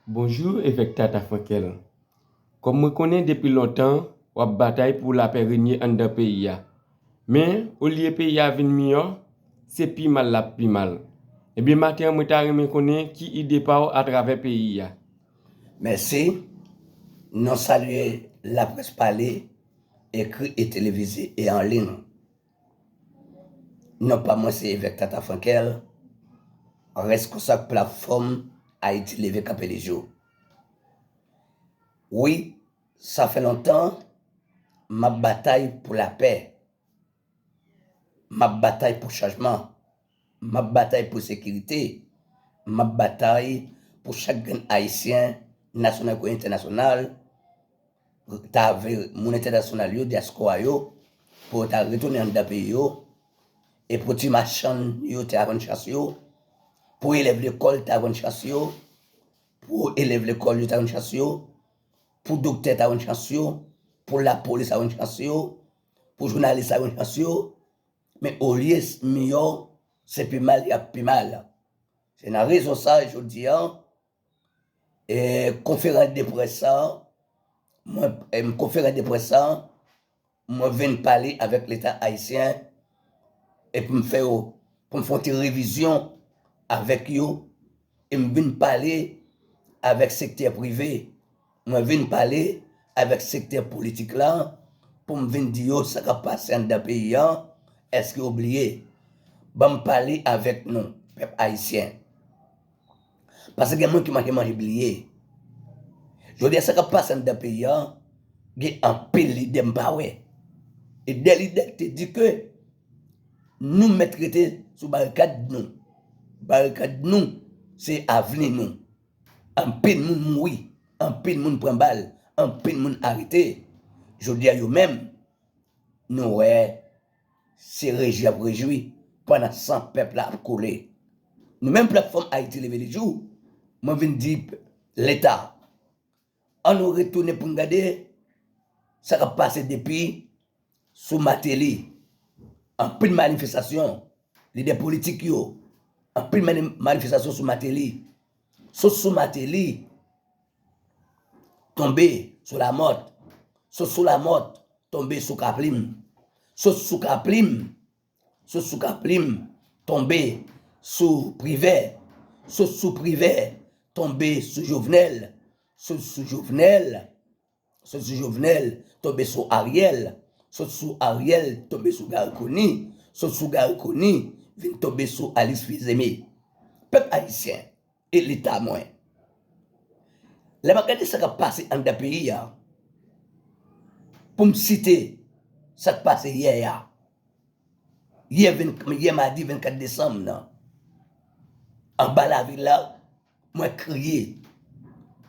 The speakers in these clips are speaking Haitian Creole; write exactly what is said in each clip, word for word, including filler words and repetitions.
Bonjou, Evèk Tata Frankel. Kòm mwen konnen depi lontan, w ap batay pou lapè renye anndan peyi a. Men, olye peyi a vin miyò, se pi mal l ap pi mal. Ebyen, maten an, mwen ta renmen konnen ki ide pa w atravè peyi a. Mèsi. Nou salye laprès pale, ekri e televize e an liy. Non pa mwen se Evèk Tata Frankel, reskonsab platfòm Ayiti Leve Kanpe Lejou. Wi, sa fè lontan m ap batay pou lapè. M ap batay pou chanjman. M ap batay pou sekirite. M ap batay pou chak grenn Ayisyen, nasyonal kou entènasyonal, ta vle moun entènasyonal yo, dyaspora yo, pou yo ta retounen anndan peyi yo, e pou ti machann yo ta jwenn chans yo, pou elèv lekòl ta jwenn chans yo, pou elèv lekòl yo ta jwenn chans yo, pou doktè ta jwenn chans yo, pou lapolis ta jwenn chans yo, pou jounalis ta jwenn chans yo, men olye miyò, se pi mal y ap pi mal. Se nan rezon sa, jodi a, e, konferans de près sa, mwen, e, konferans de près sa, mwen vin pale avèk Leta ayisyen, e pou m fè yo, pou m fè yon ti revizyon avèk yo, e m vin pale avèk sektè prive, mwen vin pale avèk sektè politik la, pou m vin di yo sa k ap pase anndan peyi a, èske yo bliye? Ban m pale avèk nou, pèp ayisyen. Paske gen moun ki manke manje bliye. Jodi a, sa k ap pase anndan peyi a, gen anpil lidè m pa wè. E de lidè ki te di ke nou mèt rete sou barikad nou. Barikad nou, se avni nou. Anpil moun mouri, anpil moun pran bal, anpil moun arete. Jodi a, yo menm, nou wè, se reji y ap rejwi pandan san pèp la ap koule. Nou menm platfòm Ayiti Leve Lejou, mwen vin di Leta, an nou retounen pou n gade sa k ap pase depi sou Martelly. Anpil manifestasyon, lidè politik yo, anpil mani-, manifestasyon sou Martelly. Sot sou Martelly, tonbe sou Lamòt. Sot sou Lamòt, tonbe sou Kaplim. Sot sou Kaplim, sot sou Kaplim, tonbe sou Privè. Sot sou Privè, tonbe sou Jovenel. Sot sou Jovenel, sot sou Jovenel, tonbe sou Ariel. Sot sou Ariel, tonbe sou Garry Conille. Sot sou Garry Conille, vin tonbe sou Alix Fils-Aimé. Pèp ayisyen, e Leta mwen. Lè m ap gade sa k ap pase anndan peyi a, pou m site sa k pase yè a, yè, yè madi vennkat desanm nan, anba lavil la, mwen kriye.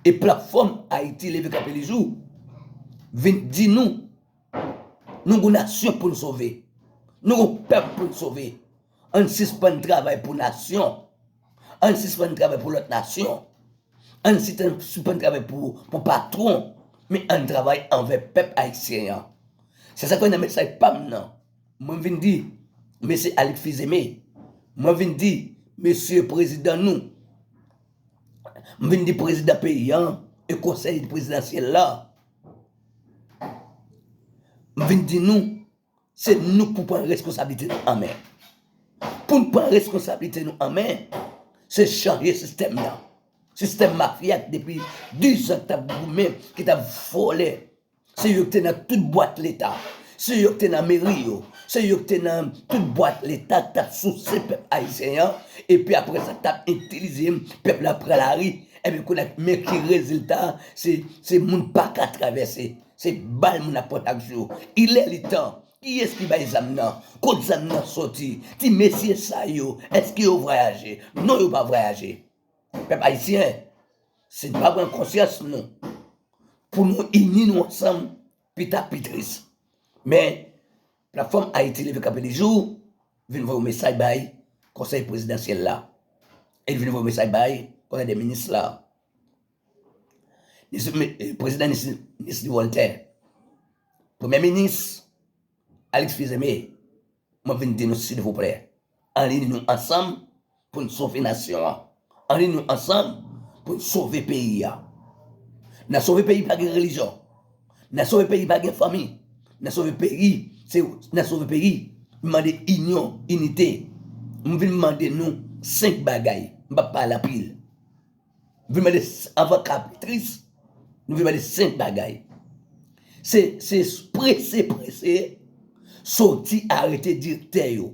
E platfòm Ayiti Leve Kanpe Lejou vin di nou, nou gon nasyon pou n sove. Nou gon pèp pou n sove. Ann sispann travay pou nasyon. Ann sispann travay pou lòt nasyon. Ann sispann, sispann travay pou, pou patwon. Men ann travay anvè pèp ayisyen an. Se sa k nan mesaj pa m nan. Mwen vin di mesye Alix Fils-Aimé, mwen vin di mesye prezidan nou, mwen vin di prezidan peyi an e konsèy prezidansyèl la, mwen vin di nou, se nou k pou pran reskonsablite nou an men. Pou n pran reskonsablite nou an men, se chanje sistèm nan. Sistèm mafya k depi diz an k t ap goumen, ki t ap vòlè. Se yo ki te nan tout bwat Leta. Se yo ki te nan meri yo. Se yo ki te nan tout bwat Leta k t ap souse pèp ayisyen an. Epi apre sa, k t ap itilize pèp la pran lari. Ebyen, kounye a, men ki rezilta, se, se moun pa ka travèse. Se bal moun ap pran chak jou. Il est le temps. Kiyès ki bay zam nan? Kot zam nan soti? Ti mesye sa yo, èske yo vwayaje? Non, yo pa vwayaje. Pèp ayisyen, si n pa pran konsyans nou, pou nou ini nou ansanm, pita pi tris. Men, platfòm Ayiti Leve Kanpe Lejou vin voye yon mesaj bay konsèy prezidansyèl la. E l vin voye yon mesaj bay konsèy de minis la. Nis, eh, prezidan Nis, Nis Voltaire. Premye minis, Alix Fils-Aimé, mwen vin di nou silvouplè, ann ini nou ansanm pou n sove nasyon an. Ann ini nou ansanm pou n sove peyi a. N a sove peyi pa gen relijyon. N a sove peyi pa gen fanmi. N a sove peyi, se n a sove peyi. M mande inyon, inite. M vin mande nou senk bagay. M p ap pale anpil. M vin mande s- anvan kapitris, nou vin mande senk bagay. Se se prese prese soti arete direktè yo.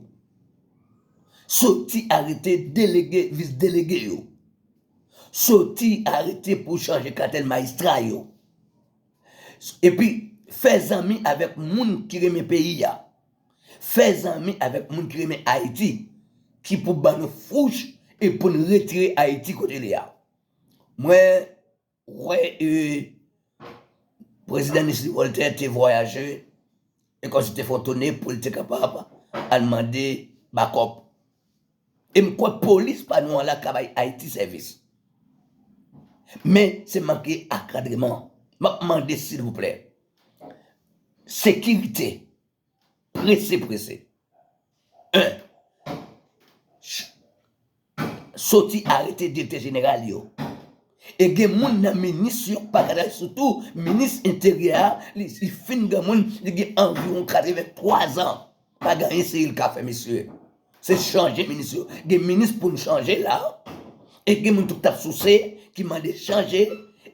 Soti arete delege, vis delege yo. Soti arete pou chanje katèl majistra yo. Epi fè zanmi avèk moun ki renmen peyi a. Fè zanmi avèk moun ki renmen Ayiti, ki pou ban nou fouch e pou n retire Ayiti kote li a. Mwen wè e, Prezidan Nestlé Voltaire te vwayaje e kòmsi te fè yon toune pou l te kapab al mande bakòp. E m kwè polis pa nou an la ka bay Ayiti sèvis. Men se manke akadreman. M ap mande silvouplè. Sekirite. Prese, prese. En. Soti arete direktè jeneral yo. E gen moun nan minis yo pa ka travay, sitou minis enteryè a, li, li fin granmoun, li gen anviwon katreven twa zan. Pa gen anyen serye l ka fè, mesye. Se chanje minis yo. Gen minis pou n chanje la. E gen moun tou k t ap souse, ki mande chanje,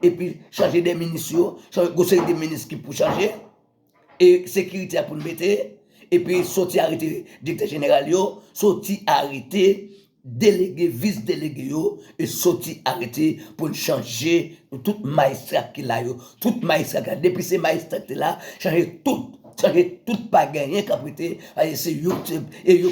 epi chanje de minis yo, chanje, gon seri de minis ki pou chanje. E sekirite a pou n mete, epi soti arete direktè jeneral yo, soti arete delege, vis delege yo, e soti arete pou n chanje tout majistra ki la yo. Tout majistra ki la, depi se majistra ki te la, chanje tout, chanje tout, pa genyen k ap rete, e se yo, e yo